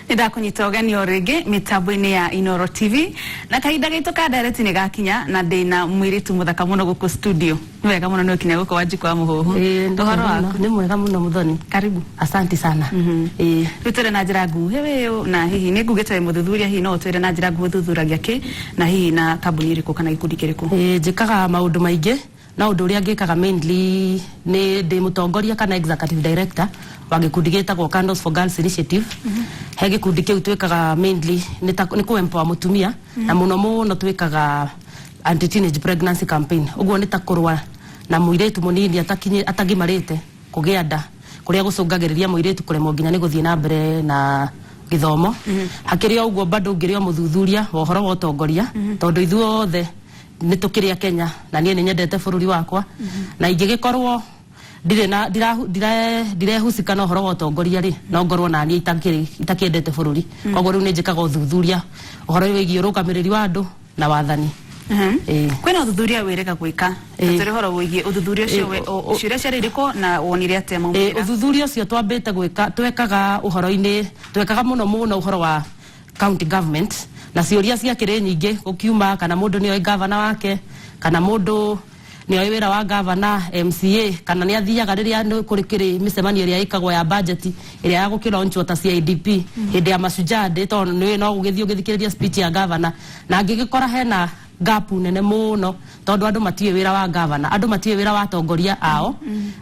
Nĩndakũnyita ũgeni o rĩngĩ mĩtambo-inĩ ya Inoro TV, na kahinda gaitũ ka ndereti nĩ gakinya, na ndĩna mũirĩtu mũthaka mũno gũkũ studio. Nĩ wega mũno nĩ ũkinya gũkũ, Wanjikũ wa Mũhũhũ. Ĩĩ, ũhoro waku? Nĩ mwega mũno, Mũthoni. Karibu. Asante sana. Ĩĩ. Rĩu twĩre na njĩra nguhĩ wĩũ, na hihi nĩ ngugĩte wĩ mũthuthuria, hihi no ũtwĩre na njĩra nguhĩ ũthuthuragia kĩ, na hihi na kambuni ĩrĩkũ kana gĩkundi kĩrĩkũ? Ĩĩ, njĩkaga maũndũ maingĩ, no ũndũ ũrĩa ngĩkaga mainly nĩ ndĩ mũtongoria kana executive director wa gĩkundi gĩtagwo Candles for Girls Initiative. He gĩkundi kĩu twĩkaga mainly nĩ ta nĩ kũ empower mũtumia, na mũno mũno twĩkaga anti teenage pregnancy campaign. Ũguo nĩ ta kũrũa na mũirĩtu mũnini atagimarĩte kũgĩa nda, kũrĩa gũcũngagĩrĩria mũirĩtu kũremwo nginya nĩ gũthiĩ na mbere na gĩthomo. Hakĩrĩ o ũguo, bado ngĩrĩ o mũthuthuria wa ũhoro wa ũtongoria, tondũ ithuothe nĩ tũkĩrĩ a Kenya, na niĩ nĩ nyendete bũrũri wakwa, na ingĩgĩkorwo ndirĩ na ndirehusika na ũhoro wa ũtongoria rĩ, no ngorwo na niĩ itakĩendete bũrũri. Koguo rĩu nĩ njĩkaga ũthuthuria ũhoro wĩgiĩ ũrũgamĩrĩri wa andũ na wathani. Ĩĩ. Kwĩna ũthuthuria wĩrĩga gwĩka? Tũrĩ ũhoro wĩgiĩ ũthuthuria ũcio. Ciũria ciarĩ irĩkũ na wonire atĩa maumĩrĩra? Ũthuthuria ũcio twambĩte gwĩka, twekaga ũhoro-inĩ, twekaga mũno mũno ũhoro wa county government, na ciũria ciakĩrĩ nyingĩ gũkiuma kana mũndũ nĩoĩ gavana wake, kana mũndũ nĩoĩ wĩra wa gavana, MCA, kana nĩ athiaga rĩrĩa nĩ kũrĩ kĩrĩ mĩcemanio ĩrĩa ĩkagwo ya budget ĩrĩa ya gũkĩlaunchwo ta CIDP hĩndĩ ya Mashujaa Day, tondũ nĩ no ũgĩthiĩ ũgĩthikĩrĩria speech ya gavana. Na ngĩgĩkora hena gap nene mũno, tondũ andũ matiũĩ wĩra wa gavana, andũ matiũĩ wĩra wa atongoria ao,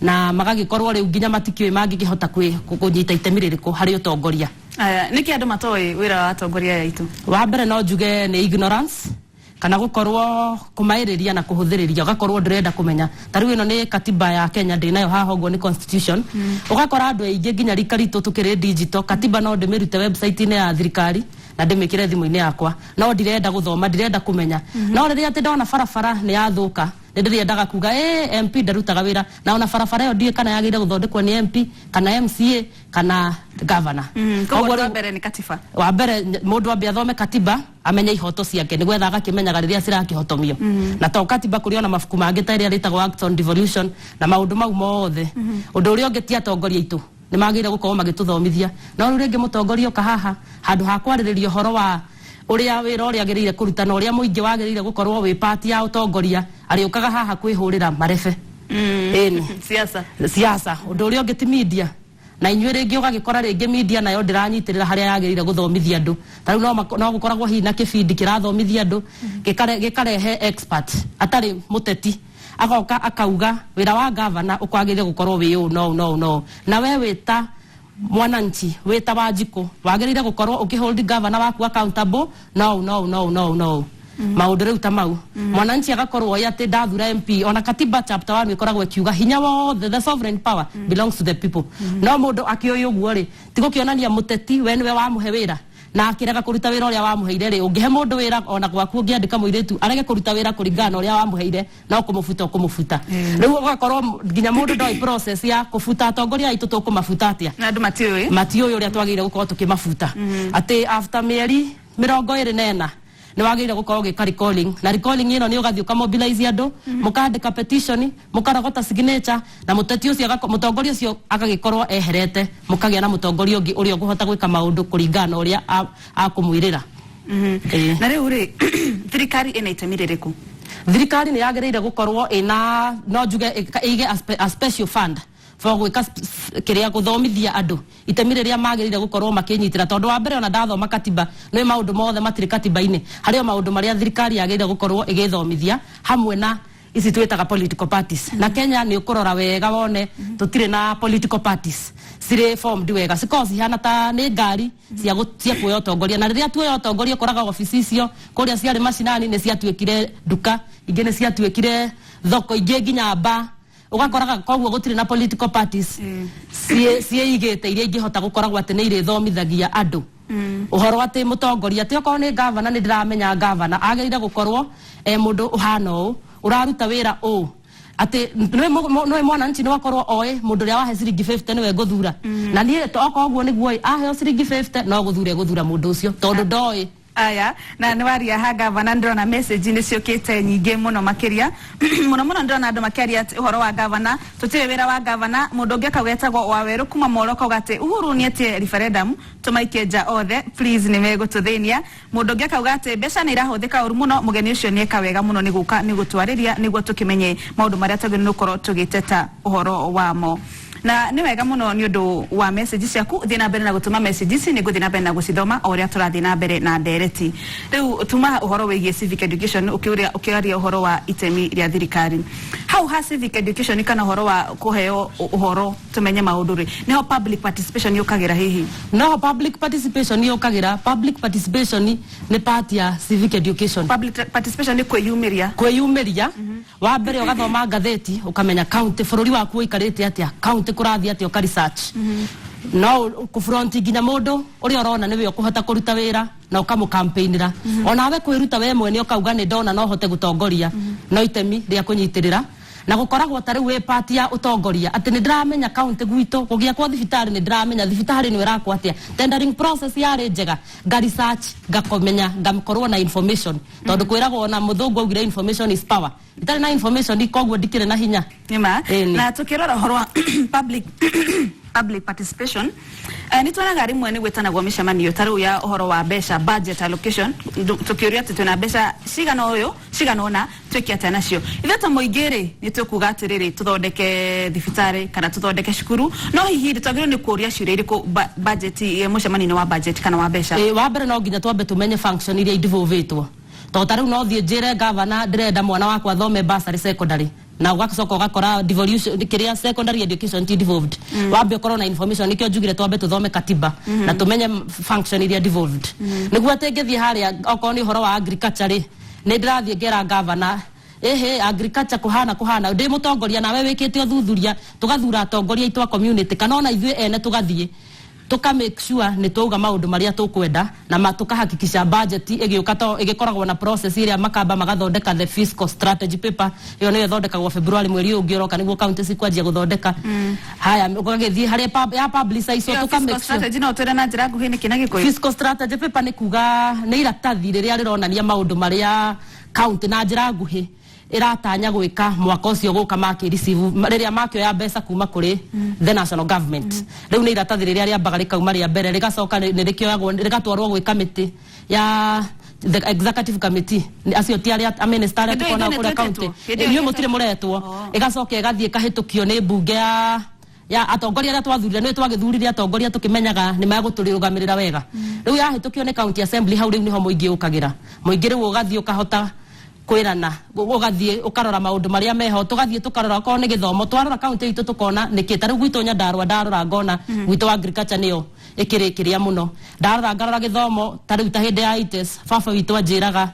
na magagĩkorwo rĩu nginya matikĩũĩ mangĩkĩhota kũnyita itemi rĩrĩkũ harĩ ũtongoria. Aya, nĩkĩ andũ matoĩ wĩra wa atongoria aya aitũ? Wa mbere no njuge nĩ ignorance, kana gũkorwo kũmaĩrĩria na kũhũthĩrĩria, ũgakorwo ndũrenda kũmenya. Ta rĩu ĩno nĩ katiba ya Kenya ndĩnayo haha, ũguo nĩ constitution. Ũgakora andũ aingĩ nginya rika ritũ tũkĩrĩ digital, katiba no ndĩmĩrute website-inĩ ya thirikari na ndĩmĩkĩre thimũ-inĩ yakwa, no ndirenda gũthoma, ndirenda kũmenya. No rĩrĩa atĩ ndona barabara nĩ yathũka, nĩ ndĩrĩendaga kuga ĩ MP ndarutaga wĩra, na ona barabara ĩyo ndiũĩ kana yagĩrĩire gũthondekwo nĩ MP kana MCA kana governor. Koguo Koguo ũndũ wa mbere nĩ katiba. Wa mbere mũndũ ambe athome katiba, amenye ihoto ciake, nĩgetha agakĩmenyaga rĩrĩa cirakĩhotomio. Na to katiba, kũrĩ ona mabuku mangĩ ta ĩrĩa rĩtagwo Act on Devolution na maũndũ mau mothe. Ũndũ ũrĩa ũngĩ, ti atongoria aitũ nĩ magĩrĩire gũkorwo magĩtũthomithia. No rĩu rĩngĩ mũtongoria oka haha, handũ ha kwarĩrĩria ũhoro wa ũrĩa wĩra ũrĩa agĩrĩire kũruta na ũrĩa mũingĩ wagĩrĩire gũkorwo wĩ part ya ũtongoria, arĩũkaga haha kwĩhũrĩra marebe. Ĩni. Siasa. Siasa. Ũndũ ũrĩa ũngĩ, ti media na inyuĩ rĩngĩ ũgagĩkora rĩngĩ media nayo ndĩranyitĩrĩra harĩa yagĩrĩire gũthomithia andũ. Ta rĩu no gũkoragwo hihi na kĩbindi kĩrathomithia andũ, gĩkarehe expert atarĩ mũteti, agoka akauga wĩra wa gavana ũkwagĩrĩire gũkorwo wĩ ũũ no ũũ no ũũ no ũũ, na we wĩ ta mwananchi, wĩ ta Wanjikũ, wagĩrĩire gũkorwo ũkĩhold gavana waku accountable no ũũ no ũũ no ũũ no ũũ no ũũ. Maũndũ rĩu ta mau, mwananchi agakorwo oĩ atĩ ndathura MP, ona katiba chapter 1 ĩkoragwo ĩkiuga hinya wothe, the sovereign power belongs to the people. No mũndũ akĩũĩ ũguo rĩ, ti gũkĩonania mũteti we nĩwe wamũhe wĩra, na akĩrega kũruta wĩra ũrĩa wamũheire rĩ, ũngĩhe mũndũ wĩra ona gwaku, ũngĩandĩka mũirĩtu arege kũruta wĩra kũringana na ũrĩa wamũheire, no kũmũbuta ũkũmũbuta. Rĩu ũgakorwo nginya mũndũ ndoĩ process ya kũbuta atongoria aitũ, tũkũmabuta atĩa? Na andũ matiũĩ. Matiũĩ ũrĩa twagĩrĩire gũkorwo tũkĩmabuta, atĩ after mĩeri 24 nĩ wagĩrĩire gũkorwo ũgĩka recalling, na recalling ĩno nĩ ũgathiĩ ũkamobilize andũ, mũkandĩka petition, mũkarogota signature, na mũteti ũcio mũtongoria ũcio agagĩkorwo eherete, mũkagĩa na mũtongoria ũngĩ ũrĩa ũkũhota gwĩka maũndũ kũringana na ũrĩa akũmwĩrĩra. Ĩĩ. Na rĩu rĩ, thirikari ĩna itemi rĩrĩkũ? Thirikari nĩ yagĩrĩire gũkorwo ĩna, no njuge ĩige a special fund for gwĩka kĩrĩa gũthomithia andũ itemi rĩrĩa magĩrĩire gũkorwo makĩnyitĩra, tondũ wa mbere ona ndathoma katiba, nĩ maũndũ mothe matirĩ katiba-inĩ. Harĩ o maũndũ marĩa thirikari yagĩrĩire gũkorwo ĩgĩthomithia hamwe na ici twĩtaga political parties. Na Kenya nĩ ũkũrora wega wone tũtirĩ na political parties cirĩ formed wega, cikoragwo cihana ta nĩ ngari cia kuoya ũtongoria, na rĩrĩa tuoya ũtongoria ũkoraga obici icio kũrĩa ciarĩ macinani nĩ ciatuĩkire nduka, ingĩ nĩ ciatuĩkire thoko, ingĩ nginya bar. Ũgakoraga koguo gũtirĩ na political parties ciĩigĩte iria ingĩhota gũkoragwo atĩ nĩ irĩthomithagia andũ ũhoro atĩ mũtongoria, atĩ okorwo nĩ gavana, nĩ ndĩramenya gavana agĩrĩire gũkorwo e mũndũ ũhana ũũ, ũraruta wĩra ũũ, atĩ nĩwe mwananchi nĩ wakorwo oĩ mũndũ ũrĩa wahe ciringi 50 nĩwe ngũthura. Na niĩ okorwo ũguo nĩguo ĩ, aheo ciringi 50 no gũthura egũthura mũndũ ũcio, tondũ ndoĩ. Aya, na nĩ waria ha gavana, ndĩrona message nĩ ciũkĩte nyingĩ mũno makĩria mũno mũno. Ndĩrona andũ makĩaria atĩ ũhoro wa gavana, tũtirĩ wĩra wa gavana. Mũndũ ũngĩ akauga, etagwo Wawerũ kuma Moro, akauga atĩ Uhuru nĩetie referendum, tũmaikie nja othe please, nĩ megũtũthĩnia. Mũndũ ũngĩ akauga atĩ mbeca nĩ irahũthĩka ũru mũno. Mũgeni ũcio nĩ eka wega mũno nĩ gũka nĩ gũtwarĩria nĩguo tũkĩmenye maũndũ marĩa twagĩrĩirwo nĩ gũkorwo tũgĩteta ũhoro wamo, na nĩ wega mũno nĩ ũndũ wa message ciaku. Thiĩ na mbere na gũtũma message ici, nĩ ngũthiĩ na mbere na gũcithoma o ũrĩa tũrathiĩ na mbere na ndereti. Rĩu tuma ũhoro wĩgiĩ civic education, ũkĩũria ũkĩaria ũhoro wa itemi rĩa thirikari hau ha civic education kana ũhoro wa kũheo ũhoro tũmenye maũndũ rĩ, nĩho public participation yũkagĩra hihi? No public participation yũkagĩra. Public participation nĩ part ya civic education. Public participation nĩ kwĩyumĩria. Kwĩyumĩria. Wa mbere ũgathoma ngathĩti, ũkamenya county, bũrũri waku ũikarĩte atĩa, county kũrathiĩ atĩa, ũka research no kũfront nginya mũndũ ũrĩa ũrona nĩwe ũkũhota kũruta wĩra na ũkamũcampaignĩra. Onawe kwĩruta we mwene, ũkauga nĩ ndona no hote gũtongoria, no itemi rĩa kũnyitĩrĩra na gũkoragwo ta rĩu wĩ part ya ũtongoria, atĩ nĩ ndĩramenya county gwitũ gũgĩakwo thibitarĩ, nĩ ndĩramenya thibitarĩ ĩno ĩrakwo atĩa, tendering process yarĩ njega, nga research, ngakomenya, ngakorwo na information, tondũ kwĩragwo ona mũthũngũ augire information is power. Itarĩ na information, koguo ndikĩrĩ na hinya. Nĩma. Ĩni. Na tukĩrora ũhoro wa public participation, nĩ tuonaga rĩmwe nĩ gwĩtanagwo mĩcemanio ta rĩu ya ũhoro wa mbeca, budget allocation, tũkĩũrio atĩ twĩna mbeca cigana ũyũ, cigana ũna, twĩke atĩa nacio. Ithuĩ ta mũingĩ rĩ, nĩ tũkuga atĩrĩrĩ, tũthondeke thibitarĩ kana tũthondeke cukuru, no hihi rĩ, twagĩrĩirwo nĩ kũria ciũria irĩkũ budget, mũcemanio-inĩ wa budget kana wa mbeca? Ĩ, wa mbere no nginya twambe tũmenye function iria idevolvĩtwo, tondũ ta rĩu no thiĩ njĩre gavana ndĩrenda mwana wakwa athome bursary secondary, na ũgacoka ũgakora devolution, kĩrĩa secondary education ti devolved. Wambe ũkorwo na information. Nĩkĩo njugire twambe tũthome katiba na tũmenye function iria devolved, nĩguo atĩ ngĩthiĩ harĩa, okorwo nĩ ũhoro wa agriculture rĩ, nĩ ndĩrathiĩ ngera gavana, ĩhĩ, agriculture kũhana kũhana, ndĩ mũtongoria nawe wĩkĩte ũthuthuria. Tũgathura atongoria aitũ a community kana ona ithuĩ ene tũgathiĩ tuka make sure nĩ twauga maũndũ marĩa tũkwenda na tukahakikisha budget ĩgĩũka to ĩgĩkoragwo na process ĩrĩa makamba magathondeka the fiscal strategy paper. Ĩyo nĩyo ĩthondekagwo February mweri ũyũ ũngĩ ũroka, nĩguo county cikwanjia gũthondeka. Haya, ũgagĩthiĩ harĩa ya publicize, Ĩyo tuka fiscal make sure strategy, no twĩre na njĩra nguhĩ nĩkĩ na Gĩkũyũ? Fiscal strategy paper nĩ kuga nĩ iratathi rĩrĩa rĩronania maũndũ marĩa county na njĩra nguhĩ ĩratanya gwĩka mwaka ũcio gũka makĩ receive, rĩrĩa makĩoya mbeca kuma kũrĩ the national government. Rĩu nĩ iratathi rĩrĩa rĩambaga rĩkauma rĩa mbere, rĩgacoka nĩ rĩkĩoyagwo rĩgatwarwo gwĩ kamĩtĩ ya the executive committee. Acio ti arĩa a minister arĩa Hĩndĩ ĩyo tũkona ithuĩ kũrĩa nĩ county. twĩtĩtwo? Hĩndĩ ĩyo Inyuĩ ithuĩ mũtirĩ mũretwo. Oh. Ĩgacoka ĩgathiĩ ĩkahĩtũkio nĩ mbunge ya atongoria arĩa twathurire. Nĩ twagĩthurire atongoria tũkĩmenyaga nĩ megũtũrũgamĩrĩra wega. Rĩu yahĩtũkio nĩ county assembly, hau rĩu nĩho mũingĩ ũkagĩra. Mũingĩ rĩu ũgathiĩ ũkahota kwĩrana, ũgathiĩ ũkarora maũndũ marĩa meho, tũgathiĩ tũkarora okorwo nĩ gĩthomo, twarora county itũ tũkona nĩkĩ. Ta rĩu gwitũ Nyandarua, ndarora ngona gwitũ agriculture nĩyo ĩkĩrĩ kĩrĩa mũno. Ndarora ngarora gĩthomo, ta rĩu ta hĩndĩ ya ITES, baba witũ anjĩraga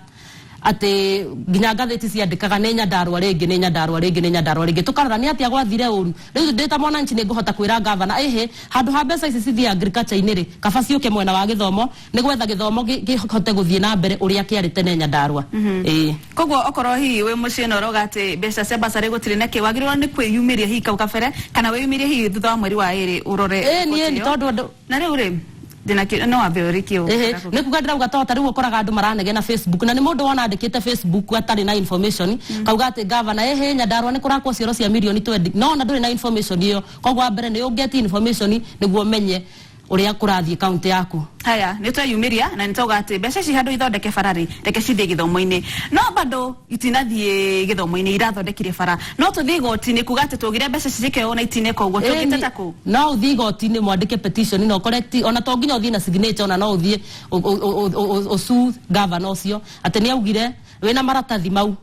atĩ nginya ngathĩti ciandĩkaga nĩ Nyandarua rĩngĩ, nĩ Nyandarua rĩngĩ, nĩ Nyandarua rĩngĩ. Tũkarora nĩ atĩa gwathire ũru. Rĩu ndĩ ta mwananchi nĩ ngũhota kwĩra gavana, ĩhĩ, handũ ha mbeca ici cithiĩ agriculture-inĩ rĩ, kaba ciũke mwena wa gĩthomo, nĩ gwetha gĩthomo kĩhote gũthiĩ na mbere ũrĩa kĩarĩ tene Nyandarua. Ĩĩ. Koguo okorwo hihi wĩ mũciĩ na ũrauga atĩ mbeca cia basarĩ gũtirĩ na kĩ, wagĩrĩirwo nĩ kwĩyumĩria hihi kau kabere kana wĩyumĩrie hihi thutha wa mweri wa ĩrĩ ũrore Ĩĩ, niĩ riboti ĩyo? tondũ andũ Na rĩu rĩ, ndĩna no wambe ũrĩkie. Ĩhĩ, nĩ kuga ndĩrauga to ta rĩu ũkoraga andũ maranegena Facebook, na nĩ mũndũ wona andĩkĩte Facebook atarĩ na information, kauga atĩ gavana, ĩhĩ, Nyandarua nĩ kũrakwo cioro cia mirioni 20, no ona ndũrĩ na information ĩyo. Koguo wa mbere nĩ ũngeti information nĩguo ũmenye ũrĩa kũrathiĩ kaunti yaku. Haya, nĩ tweyumĩria na nĩ twauga atĩ mbeca ici handũ ithondeke bara rĩ, reke cithiĩ gĩthomo-inĩ, no bado itinathiĩ gĩthomo-inĩ, irathondekire bara. No tũthiĩ igoti-inĩ kuga atĩ twaugire mbeca ici cikĩoywo na itineka ũguo, tũngĩteta kũ? No ũthiĩ igoti-inĩ mwandĩke petition na ũcorrect, ona to nginya ũthiĩ na signature, ona no ũthiĩ ũsue gavana ũcio atĩ nĩ augire, wĩna maratathi mau,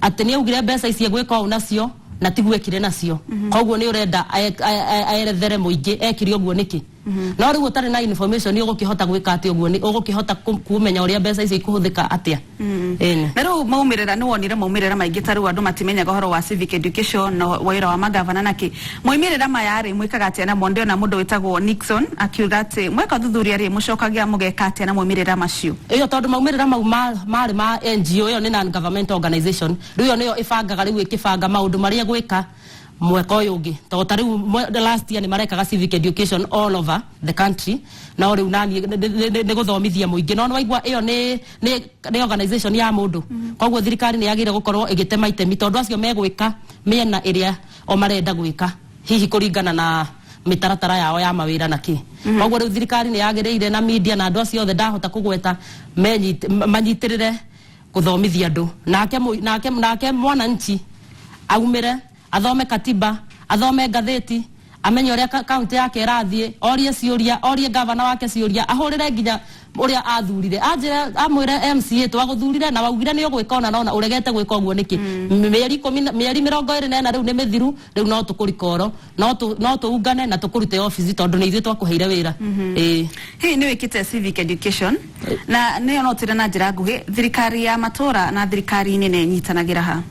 atĩ nĩ augire mbeca ici egwĩka ũũ nacio na tiguo ekire nacio, koguo nĩ ũrenda aerethere mũingĩ ekire ũguo nĩkĩ. No rĩu ũtarĩ na information, ũgũkĩhota gwĩka atĩ ũguo ũgũkĩhota kũmenya ũrĩa mbeca icio ikũhũthĩka atĩa? Ĩni. Na rĩu maumĩrĩra, nĩ wonire maumĩrĩra maingĩ, ta rĩu andũ matimenyaga ũhoro wa civic education na wĩra wa magavana nake. Moimĩrĩra maya rĩ, mwĩkaga atĩa namo? Ndĩona mũndũ wĩtagwo Nixon akiuga atĩ mweka ũthuthuria rĩ, mũcokagia mũgeka atĩa na moimĩrĩra macio? Ĩyo tondũ maumĩrĩra mau marĩ ma NGO, ĩyo nĩ non government organization. Rĩu ĩyo nĩyo ĩbangaga, rĩu ĩkĩbanga maũndũ marĩa gwĩka. Mwaka ũyũ ũngĩ, tondũ ta rĩu last year nĩ marekaga civic education all over the country, no rĩu naniĩ nĩ gũthomithia mũingĩ, no nĩwaigua ĩyo nĩ organization ya mũndũ. Koguo thirikari nĩ yagĩrĩire gũkorwo ĩgĩtema itemi, tondũ acio megwĩka mĩena ĩrĩa o marenda gwĩka, hihi kũringana na mĩtaratara yao ya mawĩra na kĩ. Koguo rĩu thirikari nĩ yagĩrĩire na media na andũ acio othe ndahota kũgweta manyitĩrĩre gũthomithia andũ, nake mwananchi aumĩre athome katiba, athome ngathĩti, amenye ũrĩa kaunti yake ĩrathiĩ, orie ciũria, orie gavana wake ciũria, ahũrĩre nginya ũrĩa athurire, anjĩre, amwĩre, "MCA twagũthurire na waugire nĩ ũgwĩka ona nona ũregete gwĩka ũguo nĩkĩ? Mĩeri 10 mĩeri 24 rĩu nĩ mĩthiru, rĩu no tũkũrikoro, no tũungane na tũkũrute obici tondũ nĩ ithuĩ twakũheire wĩra." Ĩĩ. Hihi nĩ wĩkĩte civic education na nĩyo no twĩre na njĩra nguhĩ thirikari ya matũra na thirikari nene nyitanagĩra ha?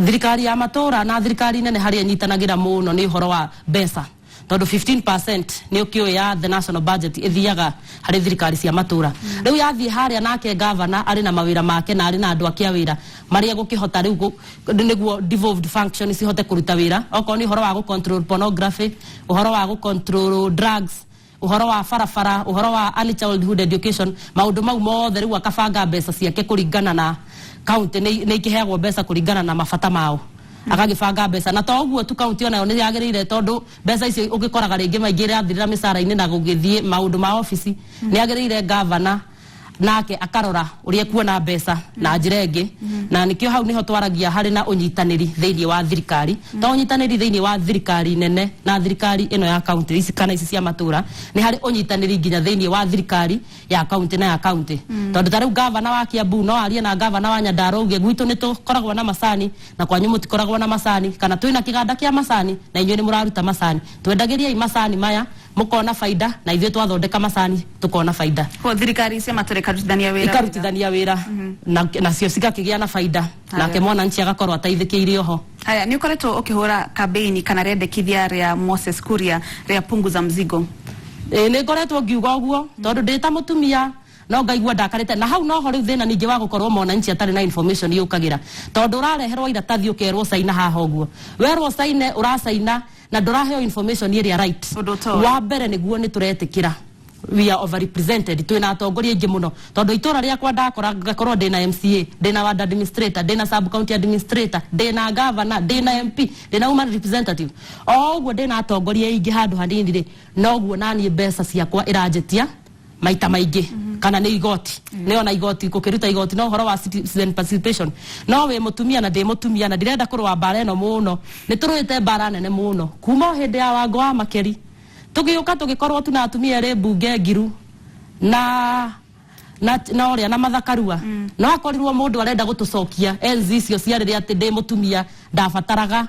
Thirikari ya matũra na thirikari nene harĩa ĩnyitanagĩra mũno nĩ ũhoro wa mbeca, tondũ 15% nĩ ũkĩũĩ ya the national budget ĩthiaga harĩ thirikari cia matũra. Rĩu yathiĩ harĩa, nake gavana arĩ na mawĩra make na arĩ na andũ ake a wĩra marĩa gũkĩhota rĩu nĩguo devolved function cihote kũruta wĩra, okorwo nĩ ũhoro wa gũ-control pornography, ũhoro wa gũ-control drugs, ũhoro wa barabara, ũhoro wa early childhood education, maũndũ mau mothe. Rĩu akabanga mbeca ciake kũringana na kaunti, nĩ ikĩheagwo mbeca kũringana na mabata mao, agagĩbanga mbeca. Na to ũguo tu, kaunti onayo nĩ yagĩrĩire, tondũ mbeca icio ũgĩkoraga rĩngĩ maingĩ ĩrathirĩra mĩcara-inĩ na gũgĩthiĩ maũndũ ma obici. Nĩ yagĩrĩire gavana nake akarora ũrĩa ekuona mbeca na njĩra ĩngĩ, na nĩkĩo hau nĩho twaragia harĩ na ũnyitanĩri thĩinĩ wa thirikari, to ũnyitanĩri thĩinĩ wa thirikari nene na thirikari ĩno ya kaunti ici kana ici cia matũra, nĩ harĩ ũnyitanĩri nginya thĩinĩ wa thirikari ya kaunti na ya kaunti, tondũ ta rĩu gavana wa Kiambu no arie na gavana wa Nyandarua uge, "Gwitũ nĩ tũkoragwo na macani na kwanyu mũtikoragwo na macani, kana twĩna kĩganda kĩa macani na inyuĩ nĩ mũraruta macani, twendagĩriai macani maya mũkona baida na ithuĩ twathondeka macani tukona baida." Ko thirikari cia matũra ikarutithania wĩra. Ikarutithania wĩra na nacio cigakĩgĩa na baida, nake mwananchi agakorwo ateithĩkĩire oho. Haya, nĩ ũkoretwo ũkĩhũra campaign kana rĩendekithia rĩa Moses Kuria rĩa punguza mzigo. Ĩ, nĩ ngoretwo ngiuga ũguo tondũ ndĩ ta mũtumia no ngaigua ndakarĩte, na hau noho rĩu thĩna ningĩ wa gũkorwo mwananchi atarĩ na information yũkagĩra, tondũ ũrareherwo iratathi ũkerwo caina haha ũguo, werwo caine ũracaina na ndũraheo information ĩrĩa right. Ũndũ ũtoĩ. Wa mbere nĩguo nĩ tũretĩkĩra we are overrepresented, twĩna atongoria aingĩ mũno, tondũ itũra rĩakwa ndakora ngakorwo ndĩna MCA, ndĩna ward administrator, ndĩna sub county administrator, ndĩna governor, ndĩna MP, ndĩna woman representative, o ũguo ndĩna atongoria aingĩ handũ hanini rĩ, noguo naniĩ mbeca ciakwa ĩranjĩtia maita maingĩ, kana nĩ igoti, nĩ ona igoti gũkĩruta igoti no ũhoro wa citizen participation. No wĩ mũtumia na ndĩ mũtumia na ndirenda kũrũa mbara ĩno mũno, nĩ tũrũĩte mbara nene mũno kuma o hĩndĩ ya Wango wa Makeri, tũgĩũka tũgĩkorwo tu na atumia erĩ mbunge, Ngiru na ũrĩa na Mathakarua. No akorirwo mũndũ arenda gũtũcokia enzi icio cia rĩrĩa atĩ ndĩ mũtumia ndabataraga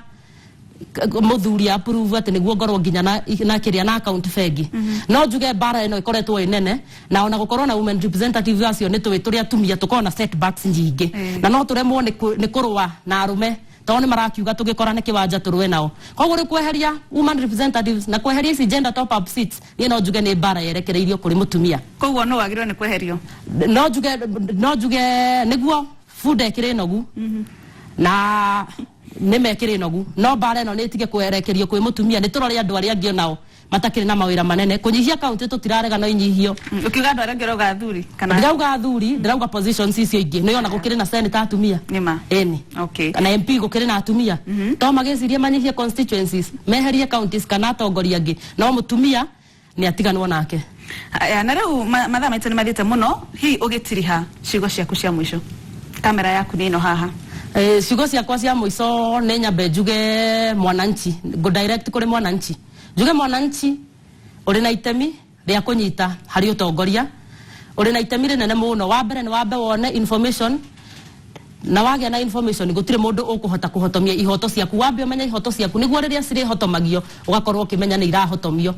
mũthuri approve atĩ nĩguo ngorwo nginya na kĩrĩa na account bengi. No njuge mbara ĩno ĩkoretwo ĩ nene, na ona gũkorwo na women representative acio nĩ tũĩ tũrĩ atumia tũkorwo na setbacks nyingĩ, na no tũremwo nĩ kũrũa na arũme, tondũ nĩ marakiuga tũgĩkorane kĩwanja tũrũe nao. Koguo rĩu kweheria women representatives na kweheria ici gender top up seats, niĩ no njuge nĩ mbara yerekereirio kũrĩ mũtumia. Koguo no wagĩrĩirwo nĩ kweherio. No njuge nĩguo bunda ĩkĩrĩ nogu na nĩ mekĩrĩ nogu, no mbara ĩno nĩ ĩtige kwerekerio kwĩ mũtumia, nĩ tũrore andũ arĩa angĩ onao matakĩrĩ na mawĩra manene. Kũnyihia kaunti tũtirarega, no inyihio. Ũkiuga andũ arĩa angĩ ũrauga athuri kana? Ndirauga athuri, ndirauga positions icio ingĩ. Nĩ ona gũkĩrĩ na senator atumia. Nĩma. Ĩni. Na MP gũkĩrĩ na atumia, to magĩcirie manyihie constituencies, meherie counties kana atongoria angĩ, no mũtumia nĩ atiganwo nake. Aya, na rĩu mathaa maitũ nĩ mathiĩte mũno, hihi ũgĩtiriha ciugo ciaku cia mũico, kamera yaku nĩ ĩno haha. Ciugo ciakwa cia mũico nĩ nyambe njuge mwananchi, go direct kũrĩ mwananchi, njuge mwananchi ũrĩ na itemi rĩa kũnyita harĩ ũtongoria, ũrĩ na itemi rĩnene mũno. Wa mbere nĩ wambe wone information, na wagĩa na information gũtirĩ mũndũ ũkũhota kũhotomia ihoto ciaku. Wambe ũmenye ihoto ciaku nĩguo rĩrĩa cirĩhotomagio ũgakorwo ũkĩmenya nĩ irahotomio.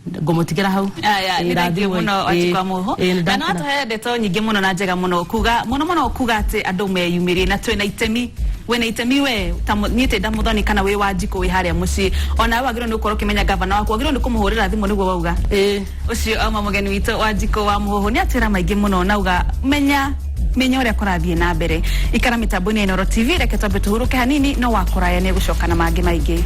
Ngũmũtigĩra hau. Aya, nĩ thank you mũno Wanjikwa Muhu, Ĩ, nĩ na no ndakena. atũhe ndeto nyingĩ mũno na njega mũno, kuga mũno mũno kuga atĩ andũ meyumĩrie na twĩna itemi, wĩna itemi we ta niĩ tĩ ndamuthoni kana wĩ Wanjikũ wĩ harĩa mũciĩ, ona we wagĩrĩirwo nĩ gũkorwo ũkĩmenya gavana waku, wagĩrĩirwo nĩ kũmũhũrĩra thimũ nĩguo wauga. Ĩ. Ũcio auma mũgeni witũ Wanjikũ wa Mũhũhũ, nĩ atwĩra maingĩ mũno nauga menya. Menya ũrĩa kũrathiĩ na mbere. Ikara mĩtambo-inĩ ya Inooro TV. Reke twambe tũhurũke hanini, no wakũraya nĩ gũcoka na mangĩ maingĩ.